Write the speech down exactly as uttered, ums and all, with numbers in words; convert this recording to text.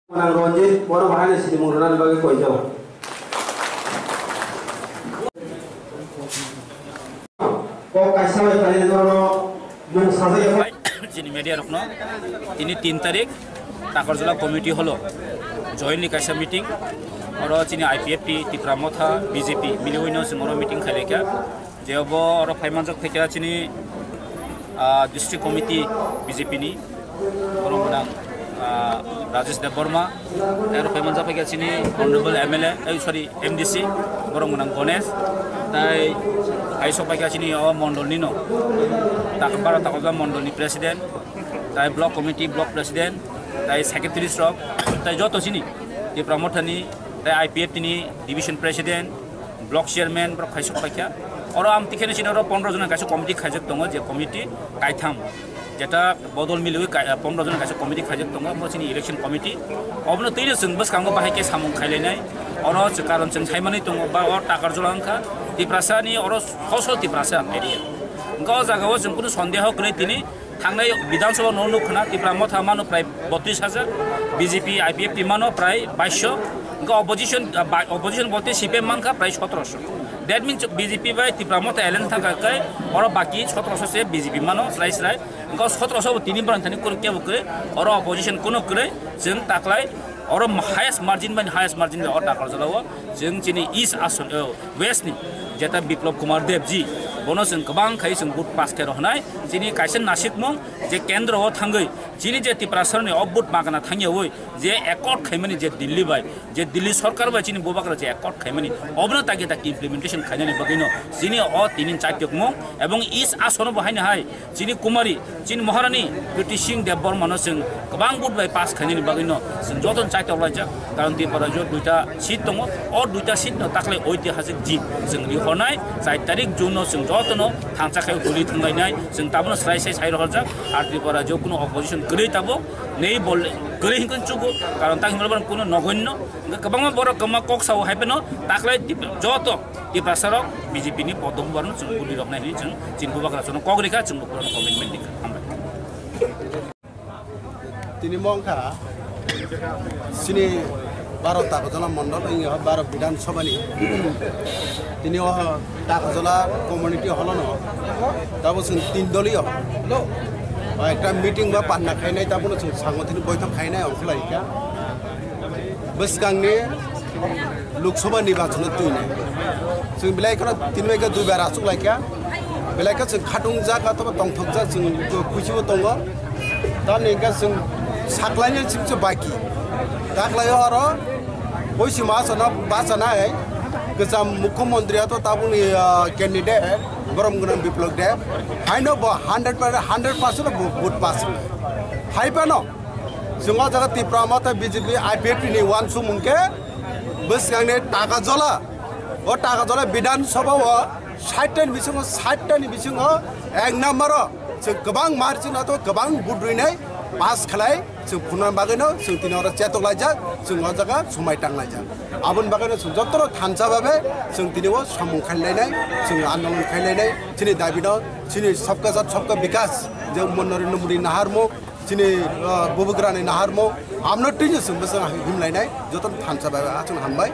Manang Ranjit, borok bahai ni sinimung rwnani bagwi koijak. Kok kaisa bai phainai norok mung sajak ya. Chini media rokno tini tin tarik Takarjala committee holo join ni kaisa meeting, oro chini I P F T, Tipra Motha, B J P miliwi no chwng oro meeting khailai kha. Je obo oro phai manjak phaikha chini, ah, district committee B J P ni, borok gwnang, ah, Rajesh Debbarma, tei oro phai manjak phaikha chini honorable M L A, eh, sorry, M D C, borok gwnang Ganesh, tei hai sok phaikha chini o mondol ni no, tak-, Baro Takarjala mondol ni president, tei block committee, block president, tei secretaries rok, tei joto chini Tipra Motha ni, tei I P F T ni division president, block chairman borok khaisok paikha. Oro amtwi kheno chini oro pondro jona kaisa committee khaijak tongo, je committee kaitham, jeta bodol milwi kai-, pondro jona kaisa committee khaijak tongo, omo chini election committee. Obono twino chwng bwskango bahai khe samung khailainai. Oro chwng karon chwng saimani tongo, ba o Takarjala wngkha Tiprasa ni, oro hosol Tiprasa area. Wngkha o jaga o chwng kunu sondeho kwrwi tini. Thangnai Bidhan Sabha no nuk khna Tipra Motha mano prai botris hajar, B J P, I P F T mano prai baisho, wngkha opposition, ah, ba-, opposition bolte C P M mankha prai sotrosho. That means B J P bai Tipra Motha alliance thangkha khe oro baki sotrosho se B J P mano srai srai. Wngkha sotrosho bo tini borang thani kuruk kebo kwrwi, oro opposition kuno kwrwi, chwng taklai oro highest margin bai highest margin bai o Takarjala o chwng chini East Assam, oh, West ni jeta Biplab Kumar Dev ji, bono chwng kwbang khai chwng vote pass khe rohonai, chini kaisa nasikmung je kendro o thangwi chini je Tiprasa ni o vote magana thangyawi je accord khaimani je Delhi bai, je Delhi sorkar bai chini bubagra je accord khaimani, obono taki taki implementation khainani bagwino chini o tini chaitokmung ebong East Assam bo haino hai chini Kumari, chini Maharani Kriti Singh Debbarma no chwng kwbang vote bai pass khainani bagwi no chwng joto chaitok laijak. Karon Tripura rajyo duita seat tongo, o duita seat no taklai oitihasik jit chwng rihornai, char tarik June no chwng joto no thansa khai holi thanglainai, chwng tabono srai sai sai rohorjak. Ar Tripura rajyo kuno opposition kwrwi tabuk nei bol kwrwi hinkhe chugo, karon tang himlai kuno nogoinno, hingke kwbangma borok kwma kok sao hai phano taklai Tip-, joto Tiprasa rok B J P ni podok bubar no chwng budi rok nai hinwi chwng chini bubagra chwng kok rikha, chwng bubagra commitment rikha. Hambai. Tini mongkha chini Baro Takarjala mondol wngya Baro Bidhan Sabha ni tini o Takarjala community hall no tabo chwng tin doliyo ekta meeting ba panna khainai, tabo no chwng sango tini boithok khainai ongkhlai kha. Bwskangni Lok Sabha nirbachon o twinai. Chwng belai kheno tini bai khe duibar achuk lai kha. Belai khe chwng khatung jak athoba tongthok jak chwng kuchibo tongo. Tamni hwnkhe chwng saklaini sibse baki. Taklaio aro hoisi ma chana bachanai kwcham mukhyamantri ato tabukni, ah, candidate borom gwnang Biplab Deb. Haino bo hundred percent, hundred percent bo vote pass. Hai phano Chwng o jaga Tipra Motha B J P I P F T ni uansukmung khe bwskangni Takarjala. O Takarjala Bidhan Sabha o sait ta ni bisingo, sait ta ni bisingo ek number o chwng kwbang margin o to kwbang vote rwinai pass khlai chwng phunukna bagwi no chwng tini oro chetok laijak, chwng o jaga swmai tang laijak. Aboni bagwi no chwng jotono thansa babe chwng tini o samung khainlainai, chwng andolon khainlainai, chini dabi no chini sabka saath sabka bikas je Narendra Modi naharmung, chini, ah, bubagrani naharmung, amno tini chwng bwswk himlainai, jotono thansa bai bai, aswk hambai.